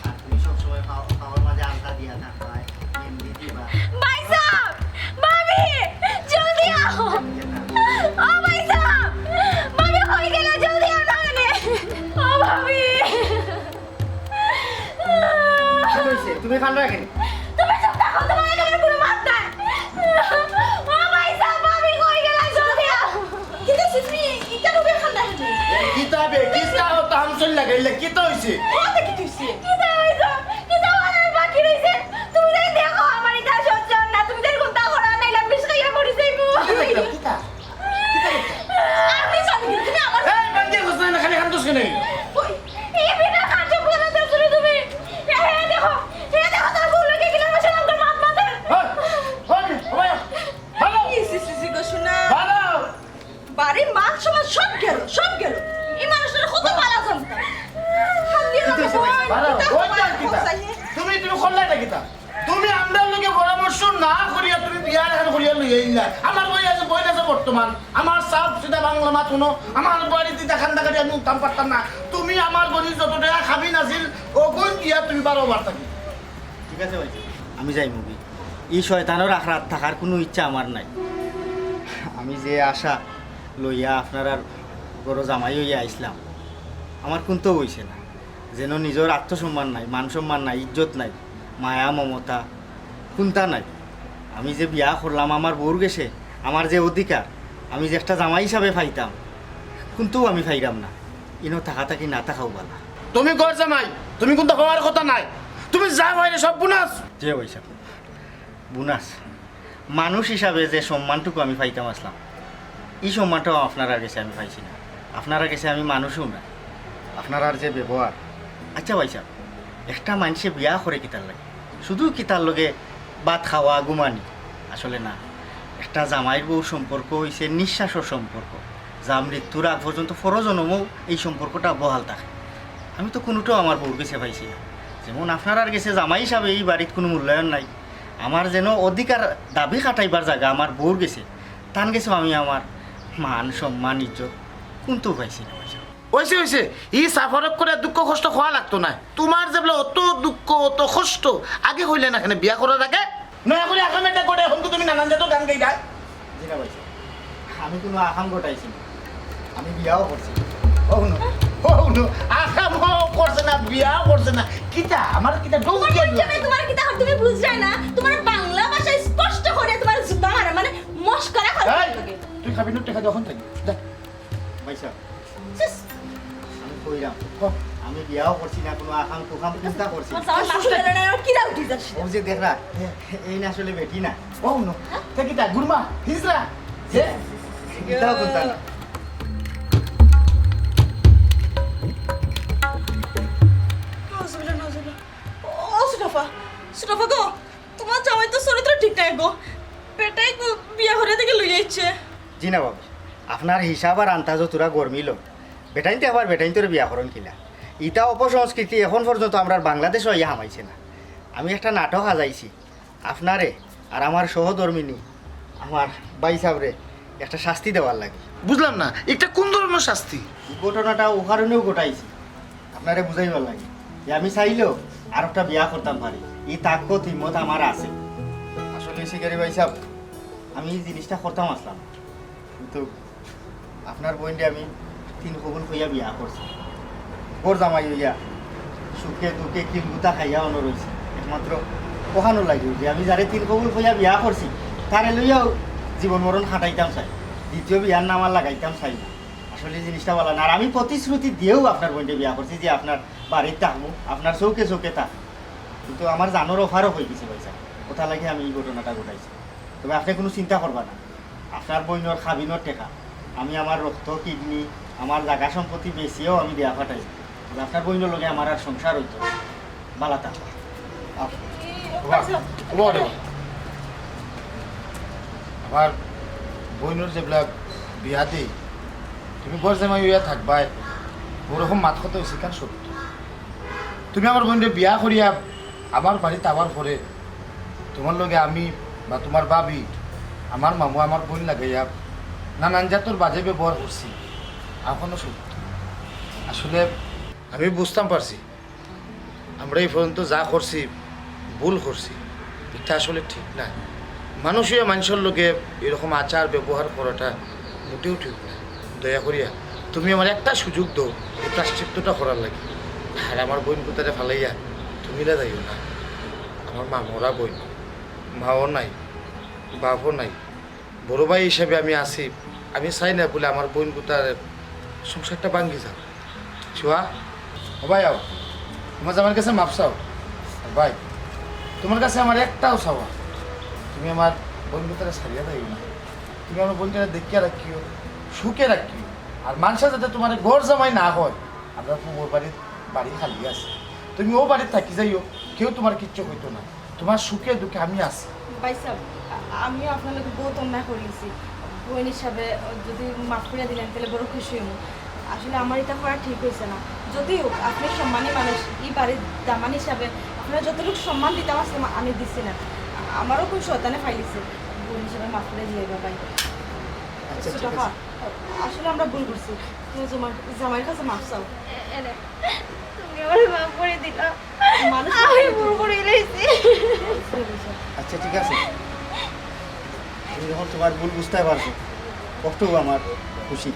আর তুমি সবসময় খাও-, খাওয়ার মাঝে আলতা দিয়া থাকবায়, মেহেন্দি দিবা। ভাই সাহেব, ভাবি, জলদি আও। ও ভাই সাহেব, ভাবি কই গেলা? জলদি আও না কেনে। ও ভাবি। কি হইছে? তুমি কান্দো কেনে? তুমি চুপ থাকো, তোমার এখানে কোনো মাত নাই। ও ভাই সাহেব, ভাবি কই গেলা? জলদি আও। কিতা অইছে? তুমি ইটা রুমে কান্দো কেনে? কিতা বে, কিতা ও তামসল লাগাইলে, কিতা অইছে? ও, তো কিতা অইছে? কিতা অইছে? কিতা অইছে? বাকি রইছে? তুমি যাই দেখো, আমার ইটা সহ্য অর না, তুমি যাই কোনটা করো, নাইলে আমি বিষ খাইয়া মরি যাইমু। কিতা দেখলাম, কিতা? কিতা দেখলাম? আমি জানি না, তুমি আমার এই, বাদ দিয়া কথা না, খালি কান্দোস কেনে? কই? এই বিনা কাজে বলে তো শুরু তুমি। এ, এ, দেখো, এ, দেখো, তার বউ লোকে কিনা আমার সঙ্গে মাত মাতে। ওই, ওই, ওই, হ্যালো। ইসি, ইসি, ইসি গো, শোনা। হ্যালো। বাড়ির মান সম্মান সব গেল, সব গেল। এই মানুষটার কত ভালা জানতাম। খালি কিতা অইছে? আমার বাড়াও, কিতা ওই তো আর কিতা? অবস্থা, হে? তুমি, তুমি করলায় না কিতা? তুমি আমরার লগে পরামর্শ না করিয়া তুমি বিয়া এখান করিয়া লইয়া আইলা। আমার বইন আছে, বইন আছে বর্তমান। আমার সাফ সিধা বাংলা মাত হুনো, আমার বাড়িত ইতা কান্দাকাটি আমি উঠতাম পারতাম না। তুমি আমার বইনর যত টেকা খাবিন আছিল, অগুইন দিয়া তুমি বারো বার থাকি। ঠিক আছে ভাই, আমি যাইমুগি। ই শয়তানর আখড়াত থাকার কুনু ইচ্ছা আমার নাই। আমি যে আশা লইয়া আপনারার ঘরো জামাই অইয়া আইছলাম, আমার কুন্তাউ অইছে না। যেন নিজর আত্মসম্মান নাই, মান-সম্মান নাই, ইজ্জত নাই, মায়া-মমতা কুন্তা নাই। আমি যে বিয়া করলাম, আমার বউর গেছে আমার যে অধিকার, আমি যে একটা জামাই হিসাবে পাইতাম, কুন্তাউ আমি পাইরাম না। ইনো থাকা থাকি না থাকাউ ভালা। তুমি ঘর জামাই, তুমি কুন্তা পাওয়ার কথা নায়। তুমি যা পাইলে সব বোনাস। জি ভাইসাব, বোনাস। মানুষ হিসাবে যে সম্মানটুকু আমি পাইতাম আছলাম, ই সম্মানটাও আপনারার গেছে আমি পাইছি না। আপনারার গেছে আমি মানুষও না। আপনারার যে ব্যবহার, আচ্ছা ভাইসাব, একটা মানষে বিয়া করে কিতার লাগি? শুধু কিতার লগে ভাত খাওয়া, ঘুমানি? আসলে না, একটা জামাইর বউর সম্পর্ক অইছে নিঃশ্বাসর সম্পর্ক, যা মৃত্যুর আগ পর্যন্ত পরজনমও এই সম্পর্কটা বহাল থাকে। আমি তো কুনুটাও আমার বউর গেছে পাইছি না। যেমন আপনারার গেছে জামাই হিসাবে ই বাড়িত কুনু মূল্যায়ন নাই, আমার যেন অধিকার দাবি খাটাইবার জাগা আমার বউর গেছে, তান গেছেও আমি আমার মান, সম্মান, ইজ্জত কুন্তাও পাইছি না ভাইসাব। অইছে, অইছে। ই সাফরক করে দুঃখ কষ্ট কওয়া লাগতো না। তুমার যেবলা অত দুঃখ, অত কষ্ট, আগে কইলে না কেনে বিয়া করার আগে? নয়া করি আগাম এটা করে এখন তো তুমি নানান জাতর গান গাইরায়। জি না ভাইসাব, আমি কুনু আকাম ঘটাইছি না, আমি বিয়াও করছি। ও হুনো, ও হুনো, আকামও করছে না, বিয়াও করছে না। কিতা আমার কিতা ডৌ তোমার দিয়া দিল? পরিচয় তোমার কিতা হয় তুমি বুঝরায় না? তোমার বাংলা ভাষায় স্পষ্ট করে তোমার জুতা মারা মানে মস্করা করে এই, তোকে। তুই খাবি না, টেকা দে অখন থাকি। যা। ভাইসাব, ছিস। আমি কইরাম, ক। আমি বিয়াও করছি না, কুনু আকাম কুকাম চিন্তা করছি না। আমার মাথা ধরে না, আমার কিরা উঠি যাস? ও যে দেখরা, এই না আসলে বেটি না। ও হুনো, তে কিতা, গুরমা, হিজরা? হে? এটাও কুন্তা না। নাউজুবিল্লাহ, নাউজুবিল্লাহ। ও সুটফা, সুটফা গো, তোমার জামাই তো চরিত্র ঠিক নাই গো। বেটায় গো বিয়া করে দেখি লই আইছে। জি না ভাবি, আপনার হিসাব আর আন্দাজও থুড়া গরমিল। বেটাইন্তে আবার বেটাইন্তরে বিয়া করইন কিলা? ইতা অপসংস্কৃতি এখন পর্যন্ত আমরার বাংলাদেশো আইয়া হামাইছে না। আমি একটা নাটক হাজাইছি, আপনারে আর আমার সহধর্মিনী, আমার ভাইসাবরে একটা শাস্তি দেওয়ার লাগি। বুঝলাম না, এটা কোন ধরনের শাস্তি? ই ঘটনাটা ও কারণেউ ঘটাইছি, আপনারে বুঝাইবার লাগি যে আমি চাইলেও আর একটা বিয়া করতাম পারি, ই তাকত হিম্মত আমার আছে। আসলে শিকারি ভাইসাব, আমি ই জিনিসটা করতাম আছলাম, কিন্তু আপনার বইনরে আমি তিন কবুল কইয়া বিয়া করছি। ঘর জামাই অইয়া সুখে দুঃখে কিলগুতা খাইয়া অনো রইছি। একমাত্র অখানর লাগি যে আমি যারে তিন কবুল কইয়া বিয়া করছি, তারে লইয়াও জীবন মরণ খাটাইতাম চাই, দ্বিতীয় বিয়ার নাম আর লাগাইতাম চাই না। আসলে ই জিনিসটা ভালা না। আর আমি প্রতিশ্রুতি দিয়াউ আপনার বইনরে বিয়া করছি যে আপনার বাড়িত থাকমু, আপনার চউখে চউখে থাকমু। কিন্তু আমার জানর অফারও অই গেছে ভাইসাব, অতার লাগি আমি ই ঘটনাটা ঘটাইছি। তবে আপনে কুনু চিন্তা করবা না, আপনার বইনর কাবিনর টেকা আমি আমার রক্ত, কিডনি, আমার জাগা সম্পত্তি বেচিয়াও আমি দিয়া ফাটাইমু। তবে আপনার বইনর লগে আমার আর সংসার অইতো না। ভালা থাকবা। আচ্ছা। ওবা, ওবা, ওবা। আমার বইনর যেবলা বিয়া দেই, তুমি ঘর জামাই অইয়া থাকবায়, অরকম মাত কথা অইছে ইখান সত্য। তুমি আমার বইনরে বিয়া করিয়া আমার বাড়িত আওয়ার পরে তুমার লগে আমি বা তুমার ভাবি, আমার মামু, আমার বইন লাগাইয়া নানান জাতর বাজে ব্যবহার করছি, অখনো সত্য। আসলে আমি বুঝতাম পারছি, আমরা ই পর্যন্ত যা করছি, ভুল করছি, ইটা আসলে ঠিক নায়। মানুষ অইয়া মানষর লগে ইরকম আচার ব্যবহার করাটা মোটেও ঠিক নায়। দয়া করিয়া তুমি আমারে একটা সুযোগ দেও ই প্রায়শ্চিত্তটা করার লাগি। আর আমার বইন গুতারে ফালাইয়া তুমি না যাইও না। আমার মা মরা বইন, মাও নাই, বাপও নাই, বড় ভাই হিসাবে আমি আছি। আমি চাই না বুলে আমার বইন গুতার সংসারটা ভাঙ্গি যাউক। শিবা, ও ভাই, আও, তুমার জামাইর কাছে মাফ চাও। আর ভাই, তুমার কাছে আমার একটাউ চাওয়া, তুমি আমার বইন গুতারে ছাড়িয়া যাইও না। তুমি আমার বইনটারে দেখিয়া রাখিও, সুখে রাখিও। আর মানষে যাতে তুমারে ঘর জামাই না কয়, আমরার পুবর বাড়ির বাড়ি খালি আছে, তুমি অউ বাড়িত থাকি যাইও, কেউ তুমার কিচ্ছু কইতো না। তুমার সুখে দুঃখে আমি আছি। ভাইসাব, আ-, আমিও আপনার লগে বউত অন্যায় করিলিছি। বইন হিসাবে যদি মাফ করিয়া দিলেন, তাইলে বড় খুশি অইমু। আসলে আমার ইটা করা ঠিক অইছে না। যদিও আপনে সম্মানী মানুষ, ই বাড়ির দামান হিসাবে আপনারে যতটুক সম্মান দিতাম আছলাম, আমি দিছি না। আমারও কুন শয়তানে ফাইলিছে। বইন হিসাবে মাফ করিয়া দিলাইবা ভাই। আচ্ছা, ঠিক আছে। সুটফা, আসলে আমরা ভুল করছি। তুমি তুমার জামাইর কাছে মাফ চাও। এ-, এনে, তুমি আমারে মাফ করি দিলাও। মানুষ আমি ভুল করিলিছি। আচ্ছা, ঠিক আছে, তুমি যখন তুমার ভুল বুঝতায় পারছো, অতটুকু আমার খুশি।